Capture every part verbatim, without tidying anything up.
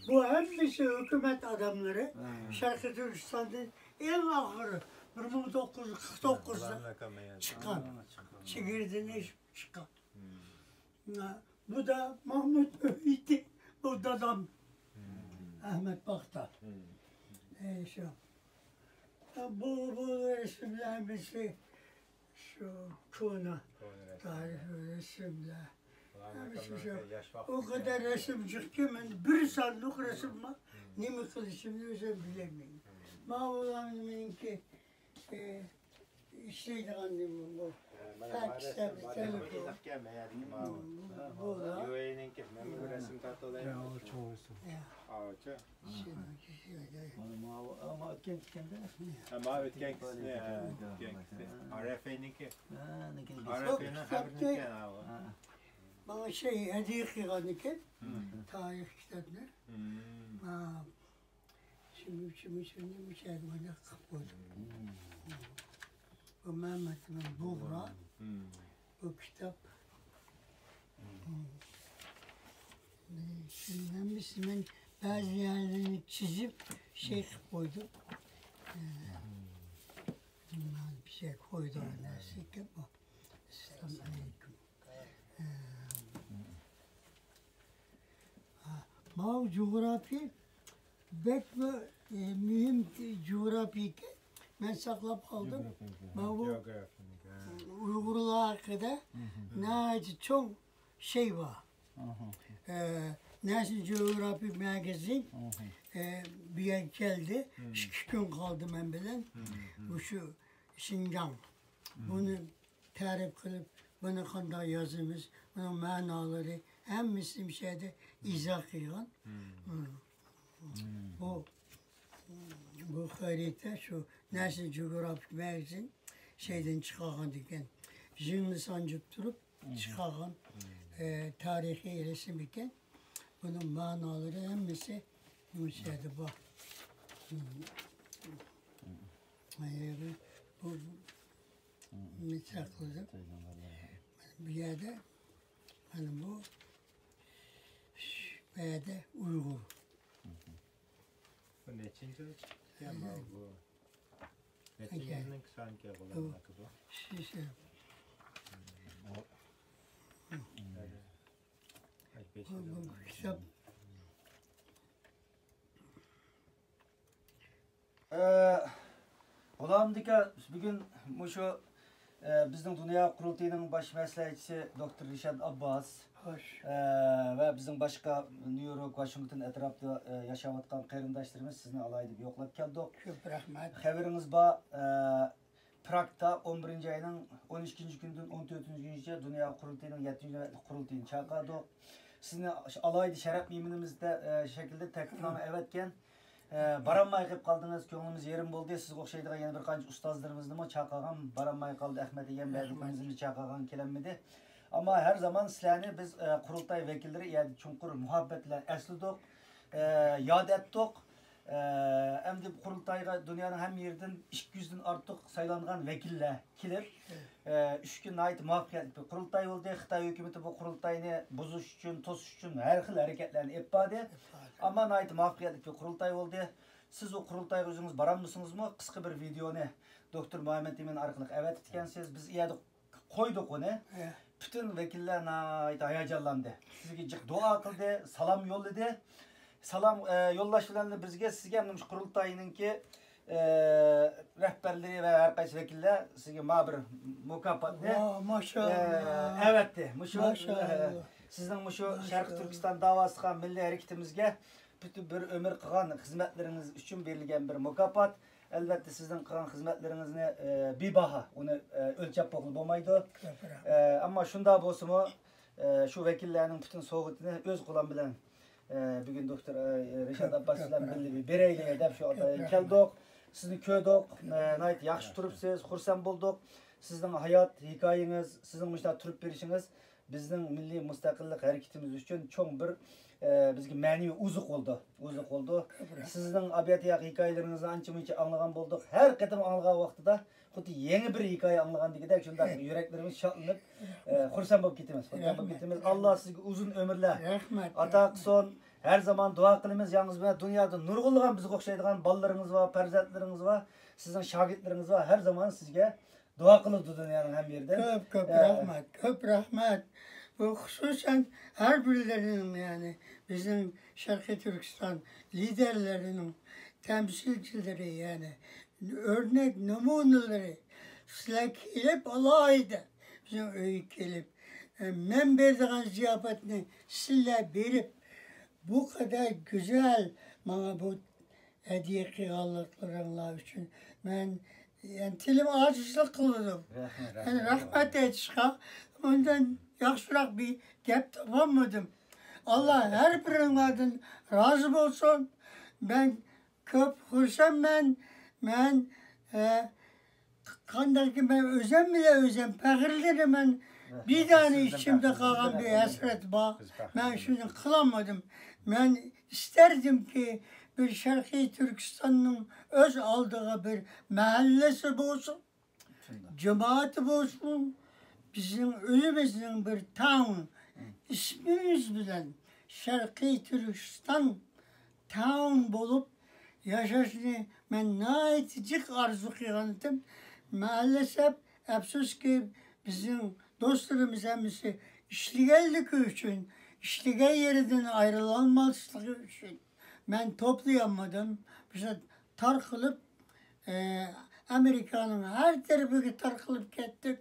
بۇ ھەممىسى ھۆكۈمەت ئادەملىرى. ھە. شەرقىي تۈركىستاندىن ئەڭ ئاخىرى بىر مىڭ توققۇز يۈز قىرىق توققۇزدا چىققان. ھە، چىققان. چېگرىدىن ئېشىپ چىققان. ھە، بۇ دا ماھمۇت ئۆيدى. بۇ دادام. ئەھمەت پاختا. ئەي، شۇ. بۇ، بۇ رەسىملەر ھەممىسى شۇ كونا. كونا رەسىم. تارىخىي رەسىملەر. ھەممىسى شۇ. ئۇ قەدەر رەسىم چىقتى، مەن بىر ساندۇق رەسىم بار. نېمە قىلىشىمنى ئۆزۈم بىلەلمەيمەن. ماۋۇلار مېنىڭكى، ئى، ئىشلەيدىغان نېمە بۇ؟ ھە، مانا، فاكس، مانا رەسىم، مانا تېلېفون. قىزىقكەن، مەيەردىكى ماۋۇ. بۇ، بۇ. يۇ ئەي نىڭكى، مەن بۇ رەسىم تارتىۋالايمەن. يا، ئۇ چوڭ رەسىم. يا. ئاۋۇچۇ. شۇنىڭكى شۇ. مانا ماۋۇ، ئا، ماۋۇ ئۆتكەن كىتابتا. ھە، ماۋۇ ئۆتكەن كىسىنى، ھە، ئۆتكەن كىسى. ھە. ئارەفەينىڭكى. ھە، نىكى. ئارەفەينىڭ قەبرىنىڭكى، ھە، ئۇ. ھە. ماڭا شەي ھەدىيە قىلغانىكەن، تارىخ كىتابنى. ھە. شۇ، شۇ، شۇ، نېمە شەي مانا قىلىپ قويدۇم. بۇ مەمەتنىڭ بۇغرا، بۇ كىتاب. شۇنىڭ ھەممىسىنى مەن بەزى يەرلىرىنى چىزىپ، شەي قىلىپ قويدۇم. بىر شەي قويىدىغان نەرسە ئىكەن بۇ. ئەسسالامۇ ئەلەيكۇم. ماۋۇ جۇغراپىيە بەكمۇ، ئى، مۇھىم جۇغراپىيە ئىكەن. مەن ساقلاپ قالدىم. جۇغراپىيە. ماۋۇ جۇغراپىيە. ئۇيغۇرلار ھەققىدە ناھايىتى چوڭ شەي بار. ئى، نەشنال جۇغراپىك ماگازىن، ئى، بۇ يەرگە كەلدى. ئىككى كۈن قالدى مەن بىلەن. مۇشۇ شىنجاڭ. بۇنى تەرىپ قىلىپ، بۇنى قانداق يازىمىز، بۇنىڭ مەنالىرى، ھەممىسىنى مۇشۇ يەردە ئىزاھ قىلغان. بۇ، بۇ خەرىتە شۇ نەشنال جۇغراپىك ماگازىن شەيدىن چىقارغان ئىكەن. ژىڭنە سانجىپ تۇرۇپ چىقارغان، ئە، تارىخىي رەسىم ئىكەن. بۇنىڭ مەنالىرى ھەممىسى مۇشۇ يەردە بار. بۇ، بۇ، مىسال قىلدىم. بۇ يەردە، مانا بۇ، بۇ يەردە ئۇيغۇر. بۇ نەچچىنچى يىل چىقىپتىكەن، مانا بۇ؟ نەچچە يىلنىڭ سانىكەن بۇلارنىڭكى بۇ؟ شۇ، شۇ. بۇ، بۇ كىتاب. ئە، غۇلامدىكا، بۈگۈن مۇشۇ، ئە، بىزنىڭ دۇنيا قۇرۇلتىيىنىڭ باش مەسلىھەتچىسى دوكتور رىشات ئابباس، خوش. ئە، ۋە بىزنىڭ باشقا نيۇ يورك، ۋاشىنگتون ئەتراپىدا، ئە، ياشاۋاتقان قېرىنداشلىرىمىز سىزنى ئالاھىدە يوقلاپ كەلدۇق. كۆپ رەھمەت. خەۋىرىڭىز بار، ئە، پراگدا ئون بىرىنچى ئاينىڭ ئون ئىككىنچى كۈنىدىن ئون تۆتىنچى كۈنىگىچە دۇنيا قۇرۇلتىيىنىڭ يەتتىنچى نۆۋەتلىك قۇرۇلتىيىنى چاقىردۇق. سىزنى ئالاھىدە شەرەپ مېھمىنىمىز دە-، ئە، شەكلىدە تەكلىپنامە ئەۋەتكەن. ئە، بارالماي قېلىپ قالدىڭىز، كۆڭلىمىز يېرىم بولدى. سىزگە ئوخشايدىغان يەنە بىر قانچە ئۇستازلىرىمىزنىمۇ چاقىرغان، بارالماي قالدى. ئەخمەت ئىگەم بەزى رەھمەت. كۈنىمىزنى چاقىرغان، كېلەلمىدى. ئەمما ھەر زامان سىلەرنى بىز، ئە، قۇرۇلتاي ۋەكىللىرى يەنە چوڭقۇر مۇھەببەت بىلەن ئەسلىدۇق. ئە، ياد ئەتتۇق. ئە، ئەمدى قۇرۇلتايغا دۇنيانىڭ ھەممە يېرىدىن ئىككى يۈزدىن ئارتۇق سايلانغان ۋەكىللەر كېلىپ، ئە، ئۈچ كۈن ناھايىتى مۇۋەپپەقىيەتلىك بىر قۇرۇلتاي بولدى. خىتاي ھۆكۈمىتى بۇ قۇرۇلتاينى بۇزۇش ئۈچۈن، توسۇش ئۈچۈن ھەر خىل ھەرىكەتلەرنى ئېلىپ باردى. ئەمما ناھايىتى مۇۋەپپەقىيەتلىك بىر قۇرۇلتاي بولدى. سىز ئۇ قۇرۇلتايغا ئۆزىڭىز بارالمىسىڭىزمۇ، قىسقا بىر ۋىدېئونى دوكتور مۇھەممەد ئىمىن ئارقىلىق ئەۋەتىپتىكەنسىز. بىز ئۇ يەردە قويدۇق ئۇنى. ھە. پۈتۈن ۋەكىللەر ناھايىتى ھاياجانلاندى. سىزگە جىق دۇئا قىلدى، سالام يوللىدى. سالام، ئە، يوللاش بىلەن بىرگە سىزگە مۇشۇ قۇرۇلتاينىڭكى، ئە، رەھبەرلىرى ۋە ھەر قايسى ۋەكىللەر سىزگە ما بىر مۇكاپاتنى، ۋا، ماشائاللا. ئە، ئەۋەتتى. مۇشۇ، ماشائاللا. ئە، سىزنىڭ مۇشۇ شەرقىي ماشائاللا. تۈركىستان داۋاسى قىلغان مىللىي ھەرىكىتىمىزگە پۈتۈن بىر ئۆمۈر قىلغان خىزمەتلىرىڭىز ئۈچۈن بېرىلگەن بىر مۇكاپات. ئەلۋەتتە، سىزنىڭ قىلغان خىزمەتلىرىڭىزنى، ئە، بىباھا، ئۇنى، ئە، ئۆلچەپ بولغىلى بولمايدۇ. كۆپ رەھمەت. ئە، ئەمما شۇنداق بولسىمۇ، ئە، شۇ ۋەكىللەرنىڭ پۈتۈن سوۋغىتىنى ئۆز قولۇم بىلەن، ئە، بۈگۈن دوكتور، ئە، رىشات ئابباس بىلەن بىللە بىر بېرەيلى دەپ شۇ ئاتايىن كەلدۇق. سىزنى كۆردۇق. ئە، ناھايىتى ياخشى تۇرۇپسىز، خۇرسەن بولدۇق. سىزنىڭ ھايات ھېكايىڭىز، سىزنىڭ مۇشۇنداق تۇرۇپ بېرىشىڭىز بىزنىڭ مىللىي مۇستەقىللىق ھەرىكىتىمىز ئۈچۈن چوڭ بىر، ئە، بىزگە مەنىۋى ئوزۇق بولدى. ئوزۇق بولدى. سىزنىڭ ئابىيات ھېكايىلىرىڭىزنى ئانچە-مۇنچە ئاڭلىغان بولدۇق. ھەر قېتىم ئاڭلىغان ۋاقتىدا خۇددى يېڭى بىر ھېكايە ئاڭلىغاندىكىدەك شۇنداق يۈرەكلىرىمىز شادلىنىپ، ئە، خۇرسەن بولۇپ كېتىمىز. خۇرسەن بولۇپ كېتىمىز. ئاللا سىزگە ئۇزۇن ئۆمۈرلەر ئاتا قىلسۇن. ھەر زامان دۇئا قىلىمىز يالغۇز بىلەن. دۇنيادا نۇرغۇنلىغان بىزگە ئوخشايدىغان بالىلىرىڭىز بار، پەرزەنتلىرىڭىز بار، سىزنىڭ شاگىرتلىرىڭىز بار. ھەر زامان سىزگە دۇئا قىلىدۇ دۇنيانىڭ ھەممە يېرىدىن. كۆپ، كۆپ ئە، رەھمەت، كۆپ رەھمەت. بۇ خۇسۇسەن ھەر بىرلىرىنىڭ، يەنى بىزنىڭ شەرقىي تۈركىستان لىدەرلىرىنىڭ تەمسىلچىلىرى، يەنى ئۆرنەك نومۇنىلىرى، سىلەر كېلىپ ئالاھىدە بىزنىڭ ئۆيگە كېلىپ، ئە، مەن بېرىدىغان زىياپەتنى سىلەر بېرىپ، بۇ قەدەر گۈزەل ماڭا بۇ ھەدىيە قىلغانلىقلىرىڭلار ئۈچۈن مەن، يەنى، تىلىم ئاجىزلىق قىلىدۇ. رەھمەت، مەن رەھمەت. رەھمەت ئېيتىشقا ئۇندىن ياخشىراق بىر گەپ تاپالمىدىم. ئاللا ھەر بىرىڭلاردىن رازى بولسۇن. مەن كۆپ خۇرسەنمەن. مەن، ئە، قانداقكى، مەن ئۆزۈم بىلەن ئۆزۈم پەخىرلىنىمەن. بىر دانە ئىچىمدە قالغان بىر ھەسرەت بار. مەن شۇنى قىلالمىدىم. مەن ئىستەردىمكى، بىر شەرقىي تۈركىستاننىڭ ئۆز ئالدىغا بىر مەھەللىسى بولسۇن، جامائىتى بولسۇن، بىزنىڭ ئۆزىمىزنىڭ بىر تاون، ئىسمىمىز بىلەن شەرقىي تۈركىستان تاون بولۇپ ياشاشنى مەن ناھايىتى جىق ئارزۇ قىلغانىدىم. مەئەلەسەپ، ئەپسۇسكى، بىزنىڭ دوستلىرىمىز ھەممىسى ئىشلىگەنلىكى ئۈچۈن، ئىشلىگەن يېرىدىن ئايرىلالماسلىقى ئۈچۈن مەن توپلىيالمىدىم. بىز تارقىلىپ، ئە، ئامېرىكانىڭ ھەر تەرىپىگە تارقىلىپ كەتتۇق.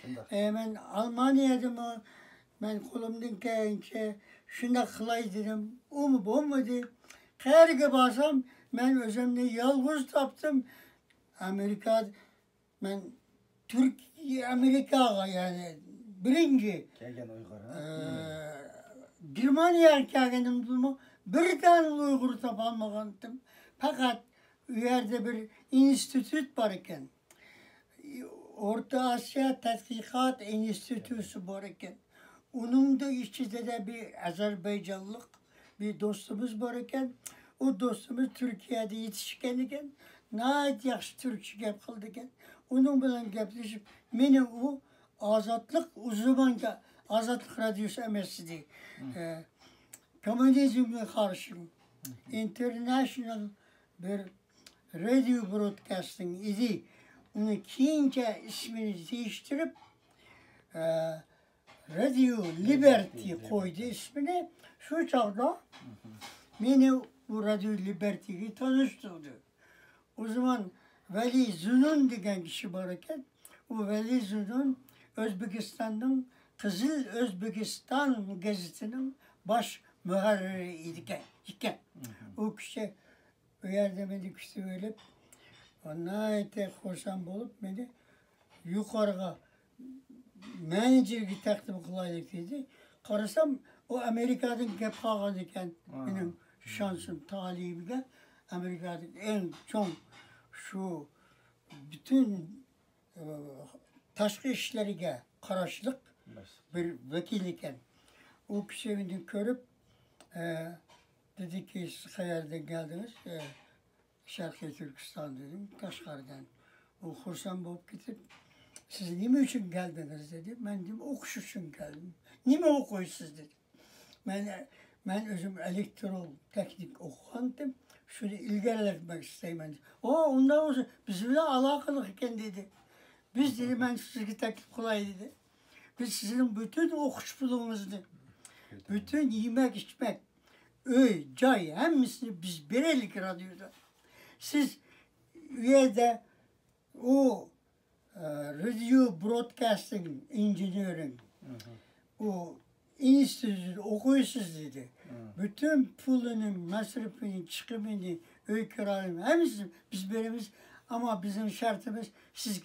شۇنداق. ئە، مەن ئالمانىيەدىمۇ مەن قولۇمدىن كەلگىنىچە شۇنداق قىلاي دېدىم. ئۇمۇ بولمىدى. قەيەرگە بارسام، مەن ئۆزۈمنى يالغۇز تاپتىم. ئامېرىكا، مەن تۈركىيە، ئامېرىكاغا، يەنى بىرىنچى، كەلگەن ئۇيغۇر، ھە؟ ئە، گېرمانىيەگە كەلگىنىمدىمۇ بىر دانە ئۇيغۇر تاپالمىغانتىم. پەقەت ئۇ يەردە بىر ئىنستىتۇت بار ئىكەن. ئورتا ئاسىيا تەتقىقات ئىنستىتۇتى بار ئىكەن. ئۇنىڭدا ئىچىدە بىر ئەزەربەيجانلىق بىر دوستىمىز بار ئىكەن. ئۇ دوستىمىز تۈركىيەدە يېتىشكەن ئىكەن. ناھايىتى ياخشى تۈركچە گەپ قىلىدىكەن. ئۇنىڭ بىلەن گەپلىشىپ، مېنى ئۇ ئازادلىق، ئۇ زاماندا ئازادلىق رادىيوسى ئەمەس ئىدى. ئە، كوممۇنىزمغا قارشى ئىنتېرناشنال بىر رادىيو برودكاستىنگ ئىدى. ئۇنى كېيىنچە ئىسمىنى دېيىشتۈرۈپ، ئە، رادىيو لىبېرتى قويدى ئىسمىنى. شۇ چاغدا مېنى بۇ رادىيو لىبېرتىگە تونۇشتۇردى. ئۇ زامان ۋەلى زۇنۇن دېگەن كىشى بار ئىكەن. ئۇ ۋەلى زۇنۇن ئۆزبېكىستاننىڭ قىزىل ئۆزبېكىستان گېزىتىنىڭ باش مۇھەررىرى ئىدىكەن، ئىكەن. ئۇ كىشى ئۇ يەردە مېنى كۈتۈۋېلىپ، ناھايىتى خۇرسەن بولۇپ، مېنى يۇقىرىغا مېنېجېرگە تەقدىم قىلايلى دېدى. قارىسام، ئۇ ئامېرىكادىن كەپ قالغان ئىكەن. مېنىڭ شانسىم تالىيىمگە ئامېرىكادىكى ئەڭ چوڭ شۇ پۈتۈن، ئە، تاشقى ئىشلىرىغا قاراشلىق بىر ۋەكىل ئىكەن. ئۇ كىشى مېنى كۆرۈپ، ئە، دېدىكى، سىز قەيەردىن كەلدىڭىز؟ ئە، شەرقىي تۈركىستان دېدىم، قەشقەردىن. ئۇ خۇرسەن بولۇپ كېتىپ، سىز نېمە ئۈچۈن كەلدىڭىز دېدى. مەن دېدىم، ئوقۇش ئۈچۈن كەلدىم. نېمە ئوقۇيسىز دېدى. مەن، مەن ئۆزۈم ئېلېكترو تېخنىك ئوقۇغانتىم، شۇنى ئىلگىرىلەتمەك ئىستەيمەن دېدى. ئو، ئۇنداق بولسا بىز بىلەن ئالاقىلىق ئىكەن دېدى. بىز دېدى، مەن سىزگە تەكلىپ قىلاي دېدى. بىز سىزنىڭ پۈتۈن ئوقۇش پۇلىڭىزنى، پۈتۈن يېمەك ئىچمەك، ئۆي، جاي، ھەممىسىنى بىز بېرەيلىك رادىيودا. سىز ئۇ يەردە ئۇ، ئە، رادىيو برودكاستىنگ ئىنژېنېرىنگ، ئۇ ئىنستىتۇتتا ئوقۇيسىز دېدى. پۈتۈن پۇلىنى، مەسرىپىنى، چىقىمىنى، ئۆي كىرانى، ھەممىسىنى بىز بېرىمىز. ئەمما بىزنىڭ شەرتىمىز، سىز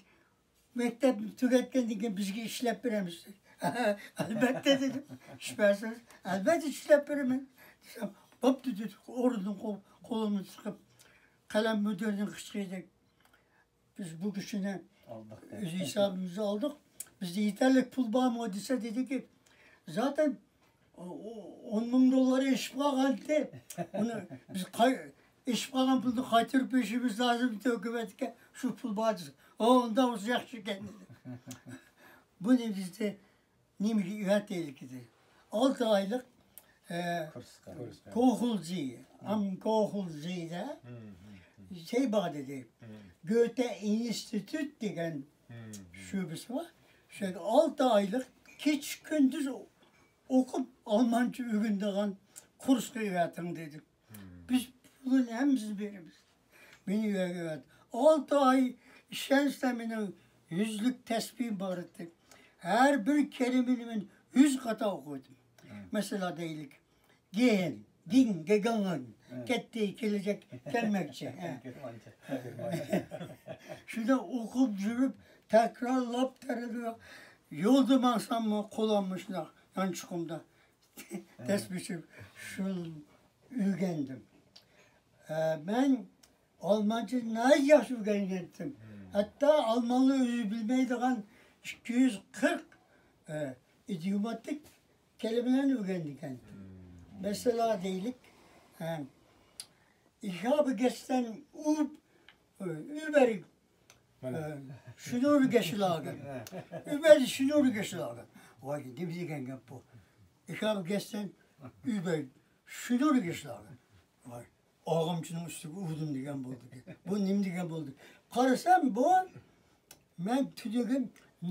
مەكتەپنى تۈگەتكەندىن كېيىن بىزگە ئىشلەپ بېرەمسىز؟ ئەلۋەتتە دېدىم. ئىش بەرسىڭىز، ئەلۋەتتە ئىشلەپ بېرىمەن دېسەم، بوپتۇ دېدى، ئورنىدىن قول-، قولۇمنى سىقىپ، قەلەم مۇدىرىنىڭ قىچىقىدەك، بىز بۇ كىشىنى ئۆز ھېسابىمىزغا ئالدۇق. بىزدە يېتەرلىك پۇل بارمۇ دېسە، دېدىكى، زاتەن ئو-، ئو-، ئون مىڭ دوللار ئېشىپ قالغانتى. ئۇنى بىز قاي-، ئېشىپ قالغان پۇلنى قايتۇرۇپ بېرىشىمىز لازىم ھۆكۈمەتكە، شۇ پۇل بار دېسە، ئۇ ئۇنداق بولسا ياخشى ئىكەن دېدى. بۇنى بىزدە نېمىگە ئۆگەتەيلىك ئىدى؟ ئالتە ئايلىق ئە، كۇرسقا. كۇرسقا. كوخۇلزى، ئام كوخۇلزىدە شەي بار ئىدى. گۆتە ئىنستىتۇت دېگەن شۆبىسى بار. شۇ يەردە ئالتە ئايلىق كېچە-كۈندۈز ئوقۇپ، ئالمانچە ئۆگىنىدىغان كۇرسقا ئەۋەتىڭ دېدى. بىز پۇلنى ھەممىسىنى بېرىمىز. مېنى ئۆيگە ئەۋەتتى. ئالتە ئاي ئىشەنسىلەر، مېنىڭ يۈزلۈك تەسبىھىم بار ئىدى. ھەر بىر كەلىمىنى مەن يۈز قاتا ئوقۇيتتۇم. مەسىلەن، دەيلىك، گېن، گىڭ، گېگاڭ، كەتتى، كېلىجەك، كەلمەكچى. ھە. شۇنداق ئوقۇپ يۈرۈپ، تەكرارلاپ، تەكرارلاپ، يولدا ماڭساممۇ، قولۇممۇ شۇنداق يانچۇقۇمدا تەسبىھچە شۇ ئۆگەندىم. ئە، مەن ئالمانچىنى ناھايىتى ياخشى ئۆگەنگەنتىم. ھەتتا ئالمانلار ئۆزى بىلمەيدىغان ئىككى يۈز قىرىق، ئە، ئىدىيوماتىك كەلىمىلەرنى ئۆگەندىكەن. مەسىلەن، دەيلىك، ئە، Ich habe gestern Üb-، Übung، مانا. ئە، Schnurr geschlagen. Über die Schnurr geschlagen. ۋاي، نېمە دېگەن گەپ بۇ؟ Ich habe gestern über Schnurr geschlagen. ۋاي، ئاغامچىنىڭ ئۈستىگە ئۇردۇم دېگەن بولدى. بۇ نېمە دېگەن بولدى؟ قارىسام، بۇ مەن تۈنۈگۈن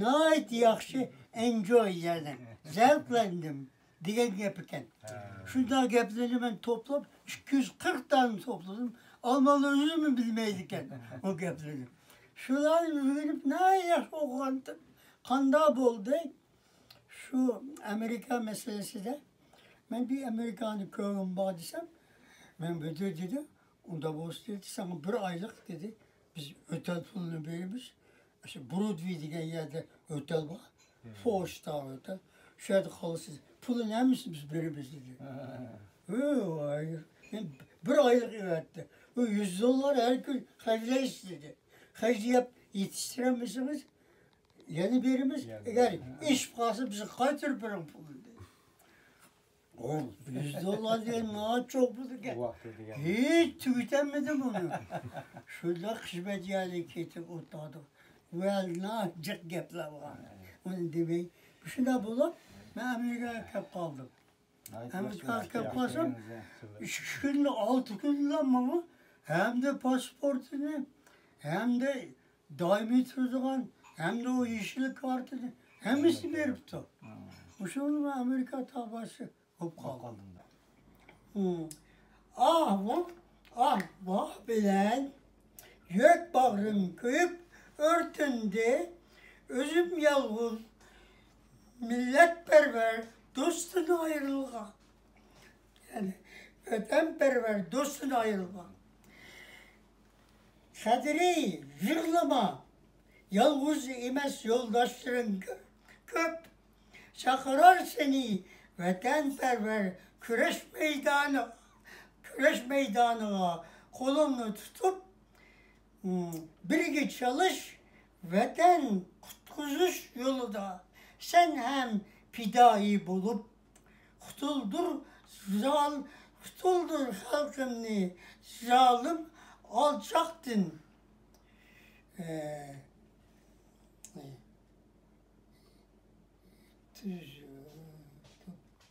ناھايىتى ياخشى ئېنجوي، يەنى زەۋقلەندىم دېگەن گەپ ئىكەن. شۇنداق گەپلەرنى مەن توپلاپ، ئىككى يۈز قىرىق دانە توپلىدىم. ئالمانلار ئۆزىمۇ بىلمەيدىكەن ئۇ گەپلەرنى. شۇلارنى ئۆگىنىپ، ناھايىتى ياخشى ئوقۇغانتىم. قانداق بولدى؟ شۇ ئامېرىكا مەسىلىسىدە مەن بىر ئامېرىكانى كۆرگۈم بار دېسەم، مەن بۇ دېدى، ئۇنداق بولسا دېدى، ساڭا بىر ئايلىق دېدى، بىز ئوتېل پۇلىنى بېرىمىز. شۇ برودۋېي دېگەن يەردە ئوتېل بار، فور ستار ئوتېل. شۇ يەردە قالىسىز، پۇلىنى ھەممىسىنى بىز بېرىمىز دېدى. ۋاي، بىر ئايلىق ئەۋەتتى. بۇ يۈز دوللار ھەر كۈن خەجلەيسىز دېدى. خەجلەپ يېتىشتۈرەلمىسىڭىز، يەنە بېرىمىز. يەنە ئەگەر بېرىمىز. ئېشىپ قالسا، بىزگە قايتۇرۇپ بېرىڭ پۇلنى دېدى. ئوغۇل، يۈز دوللار دېگەن ناھايىتى چوڭ پۇل ئىكەن. ۋاقتى دېگەن. ھېچ تۈگىتەلمىدىم ئۇنى. شۇنداق خىزمەت يەرلىرىگە كېتىپ ئولتۇردۇق. ۋە ناھايىتى جىق گەپلەر بار. ئۇنى دېمەي. شۇنداق بولۇپ، مەن ئامېرىكىغا كەپ قالدىم. ئامېرىكىغا كەپ قالسام، ئۈچ كۈن، ئالتە كۈنلا ماڭا ھەمدە پاسپورتىنى، ھەمدە دائىمىي تۇرىدىغان، ھەمدە ئۇ يېشىل كارتىنى، ھەممىسىنى بېرىپتۇ. مۇشۇنىڭ ئامېرىكا تاپاسى بولۇپ قالدى. ئاھ ۋاھ، ئاھ ۋاھ بىلەن يۈرەك باغرىم كۆيۈپ ئۆرتەندى. ئۆزۈم يالغۇز مىللەتپەرۋەر دوستتىن ئايرىلغان. يەنى ۋەتەنپەرۋەر دوستتىن ئايرىلغان. قەدرى يىغلىما، يالغۇز ئەمەس يولداشلىرىڭ كۆپ. چاقىرار سېنى ۋەتەنپەرۋەر كۈرەش مەيدانىغا، كۈرەش مەيدانىغا قولۇڭنى تۇتۇپ، بىرگە چېلىش ۋەتەن قۇتقۇزۇش يولىدا سەن ھەم پىدائىي بولۇپ، قۇتۇلدۇر زال-، قۇتۇلدۇر خەلقىمنى زالىم ئالچاقتىن. ئە، تۈز-،